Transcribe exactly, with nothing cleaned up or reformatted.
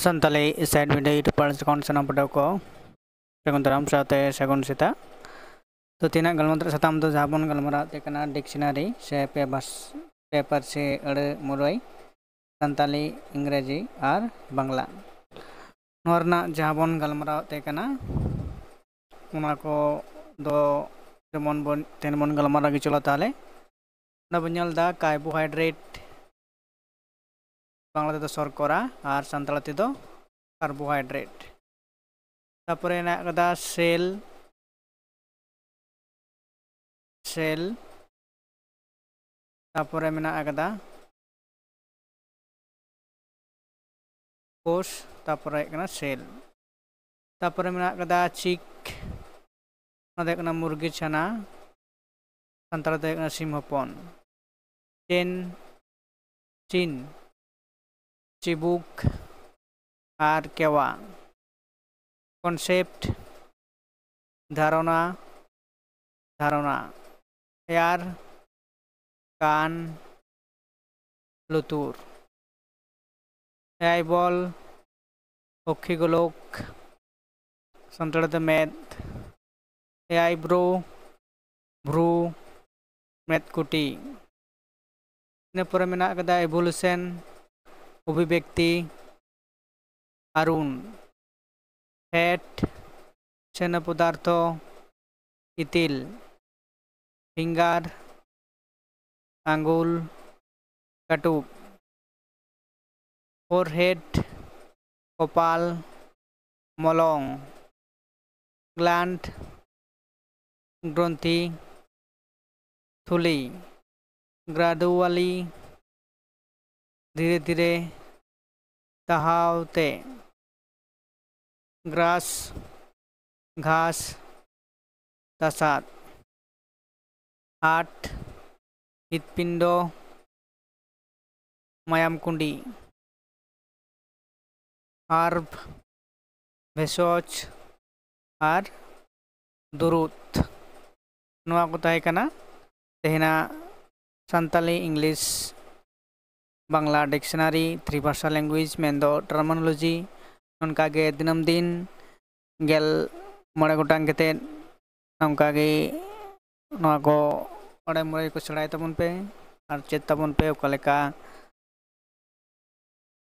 Santali side ᱵᱤᱰᱟᱹᱣ YouTube ᱯᱟᱲᱟ ᱠᱷᱚᱱ ᱥᱟᱱᱟᱢ ᱯᱟᱹᱴᱷᱩᱣᱟᱹ ᱠᱚ ᱥᱟᱹᱜᱩᱱ ᱫᱟᱨᱟᱢ ᱥᱟᱶᱛᱮ ᱥᱟᱹᱜᱩᱱ ᱥᱮᱛᱟᱜ᱾ ᱛᱚ, ᱛᱮᱦᱮᱧᱟᱜ ᱜᱟᱞᱢᱟᱨᱟᱣ ᱥᱟᱛᱟᱢ ᱫᱚ ᱡᱟᱦᱟᱸ ᱵᱚᱱ ᱜᱟᱞᱢᱟᱨᱟᱣ ᱛᱮ ᱠᱟᱱᱟ ᱰᱤᱠᱥᱱᱟᱨᱤ ᱥᱮ ᱯᱮ ᱵᱷᱟᱥ-, ᱯᱮ ᱯᱟᱹᱨᱥᱤ ᱟᱹᱲᱟᱹ ᱢᱩᱨᱟᱹᱭ, ᱥᱟᱱᱛᱟᱞᱤ, ᱤᱝᱨᱮᱡᱤ ᱟᱨ ᱵᱟᱝᱞᱟ᱾ ᱱᱚᱣᱟ ᱨᱮᱱᱟᱜ ᱡᱟᱦᱟᱸ ᱵᱚᱱ ᱜᱟᱞᱢᱟᱨᱟᱣ ᱛᱮ ᱠᱟᱱᱟ, ᱚᱱᱟ ᱠᱚ ᱫᱚ ᱡᱮᱢᱚᱱ ᱵᱚᱱ, ᱛᱮᱦᱮᱧ ᱵᱚᱱ ᱜᱟᱞᱢᱟᱨᱟᱣ ᱜᱮ᱾ ᱪᱚᱞᱚ ᱛᱟᱦᱚᱞᱮ, ᱚᱸᱰᱮ ᱵᱚᱱ ᱧᱮᱞ ᱮᱫᱟ ᱠᱟᱨᱵᱳᱦᱟᱭᱰᱨᱮᱴ, ᱵᱟᱝᱞᱟ ᱛᱮᱫᱚ ᱥᱚᱨᱠᱚᱨᱟ ᱟᱨ ᱥᱟᱱᱛᱟᱲᱤ ᱛᱮᱫᱚ ᱠᱟᱨᱵᱳᱦᱟᱭᱰᱨᱮᱴ᱾ ᱛᱟᱯᱚᱨᱮ ᱦᱮᱱᱟᱜ ᱟᱠᱟᱫᱟ ᱥᱮᱞ, ᱥᱮᱞ, ᱛᱟᱯᱚᱨᱮ ᱢᱮᱱᱟᱜ ᱟᱠᱟᱫᱟ ᱠᱳᱥ, ᱛᱟᱯᱚᱨᱮ ᱦᱩᱭᱩᱜ ᱠᱟᱱᱟ ᱥᱮᱞ᱾ ᱛᱟᱯᱚᱨᱮ ᱢᱮᱱᱟᱜ ᱟᱠᱟᱫᱟ ᱪᱤᱠ, ᱚᱱᱟ ᱫᱚ ᱦᱩᱭᱩᱜ ᱠᱟᱱᱟ ᱢᱩᱨᱜᱤ ᱪᱷᱟᱱᱟ, ᱥᱟᱱᱛᱟᱲ ᱛᱮ ᱦᱩᱭᱩᱜ ᱠᱟᱱᱟ ᱥᱤᱢ ᱦᱚᱯᱚᱱ᱾ ᱪᱮᱱ, ᱪᱤᱱ, ᱪᱤᱵᱩᱠ ᱟᱨ ᱠᱮᱣᱟ᱾ ᱠᱚᱱᱥᱮᱯᱴ, ᱫᱷᱟᱨᱚᱱᱟ, ᱫᱷᱟᱨᱚᱱᱟ᱾ ᱮᱭᱟᱨ, ᱠᱟᱱ, ᱞᱩᱛᱩᱨ᱾ ᱮᱭᱟᱭ ᱵᱚᱞ, ᱚᱠᱠᱷᱤ ᱜᱳᱞᱳᱠ, ᱥᱟᱱᱛᱟᱲ ᱛᱮ ᱢᱮᱫ᱾ ᱮᱭᱟᱭ ᱵᱨᱳ, ᱵᱷᱨᱩ, ᱢᱮᱫ ᱠᱩᱴᱤ᱾ ᱤᱱᱟᱹ ᱯᱚᱨᱮ ᱢᱮᱱᱟᱜ ᱟᱠᱟᱫᱟ ᱮᱵᱷᱳᱞᱩᱥᱮᱱ, ᱚᱵᱷᱤᱵᱮᱠᱛᱤ, ᱟᱨᱩᱱ᱾ ᱦᱮᱰ, ᱪᱷᱟᱹᱱᱟ ᱯᱚᱫᱟᱨᱛᱷᱚ, ᱤᱛᱤᱞ᱾ ᱯᱷᱤᱝᱜᱟᱨ, ᱟᱝᱜᱩᱞ, ᱠᱟᱹᱴᱩᱵ᱾ ᱯᱷᱳᱨᱦᱮᱰ, ᱠᱚᱯᱟᱞ, ᱢᱚᱞᱚᱝ᱾ ᱜᱞᱟᱱᱰ, ᱜᱨᱚᱱᱛᱷᱤ, ᱛᱷᱩᱞᱤ᱾ ᱜᱨᱟᱫᱩᱣᱟᱞᱤ, ᱫᱷᱤᱨᱮ ᱫᱷᱤᱨᱮ, ᱛᱟᱦᱟᱣ ᱛᱮ᱾ ᱜᱨᱟᱥ, ᱜᱷᱟᱥ, ᱛᱟᱥᱟᱫ᱾ ᱦᱟᱨᱴ, ᱦᱤᱛᱯᱤᱱᱰᱚ, ᱢᱟᱭᱟᱢ ᱠᱩᱸᱰᱤ᱾ ᱦᱟᱨᱵ, ᱵᱷᱮᱥᱚᱡᱽ ᱟᱨ ᱫᱩᱨᱩᱫ᱾ ᱱᱚᱣᱟ ᱠᱚ ᱛᱟᱦᱮᱸ ᱠᱟᱱᱟ ᱛᱮᱦᱮᱧᱟᱜ ᱥᱟᱱᱛᱟᱞᱤ ᱤᱝᱞᱤᱥ ᱵᱟᱝᱞᱟ ᱰᱤᱠᱥᱚᱱᱟᱨᱤ, ᱛᱷᱨᱤ ᱵᱷᱟᱥᱟ ᱞᱮᱝᱜᱩᱭᱮᱡᱽ ᱢᱮᱱᱫᱚ ᱴᱟᱨᱢᱤᱱᱳᱞᱚᱡᱤ, ᱚᱱᱠᱟᱜᱮ ᱫᱤᱱᱟᱹᱢ ᱫᱤᱱ ᱜᱮᱞ ᱢᱚᱬᱮ ᱜᱚᱴᱟᱝ ᱠᱟᱛᱮᱫ ᱱᱚᱝᱠᱟᱜᱮ ᱱᱚᱣᱟ ᱠᱚ ᱚᱸᱰᱮ ᱢᱚᱬᱮ ᱠᱚ ᱥᱮᱬᱟᱭ ᱛᱟᱵᱚᱱ ᱯᱮ ᱟᱨ ᱪᱮᱫ ᱛᱟᱵᱚᱱ ᱯᱮ ᱚᱠᱟ ᱞᱮᱠᱟ